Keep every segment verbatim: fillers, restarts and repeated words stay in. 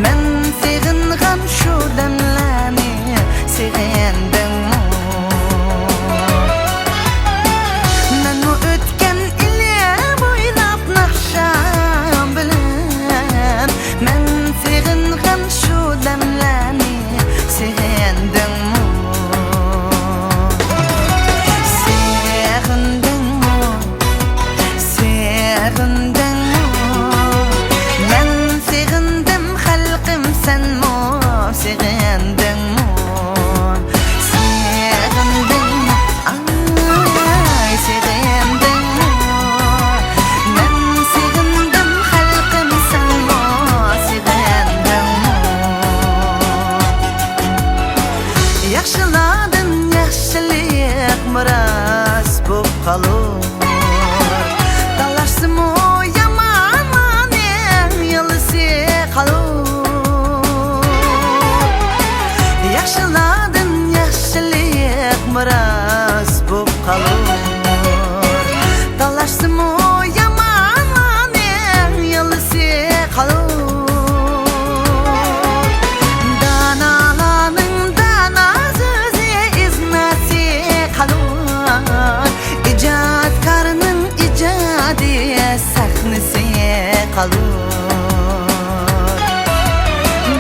مەن سېغىنغان شۇ دەملەرنى سېغىندىڭمۇ؟ مەنمۇ ئۆتكەن ئىلى بويلاپ ناخشام بىلەن، مەن سېغىنغان شۇ دەملەرنى سېغىندىڭمۇ؟ سېغىندىڭمۇ؟ سېغىندىڭمۇ؟ مەن سېغىندىم خەلقىم، سەنمۇ سېغىندىڭمۇ؟ سېغىندىڭمۇ؟ ئاي، سېغىندىڭمۇ؟ مەن سېغىندىم خەلقىم، سەنمۇ سېغىندىڭمۇ؟ ياخشىلاردىن ياخشىلىق مىراس بوپ قالۇر. تالاشسىمۇ يامانلارنىڭ يالىسى قالۇر. ياخشىلاردىن ياخشىلىق مىراس بوپ قالۇر. تالاشسىمۇ يامانلارنىڭ يالىسى قالۇر. دانالارنىڭ دانا سۆزى ئىزناسى قالۇر. ئىجادكارنىڭ ئىجادىي سەھنىسى قالۇر.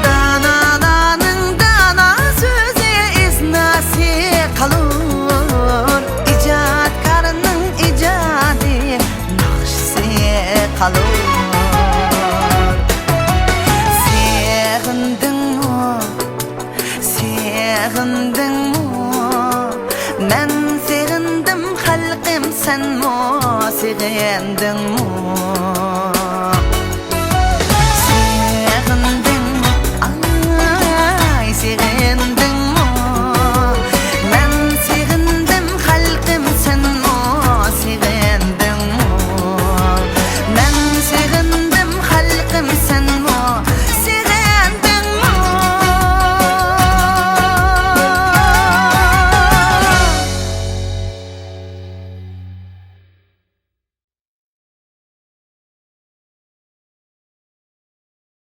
دانالارنىڭ دانا سۆزى ئىزناسى قالۇر. ئىجادكارنىڭ ئىجادىي ناخشىسى قالۇر. سېغىندىڭمۇ؟ سېغىندىڭمۇ؟ مەن سېغىندىم خەلقىم، سەنمۇ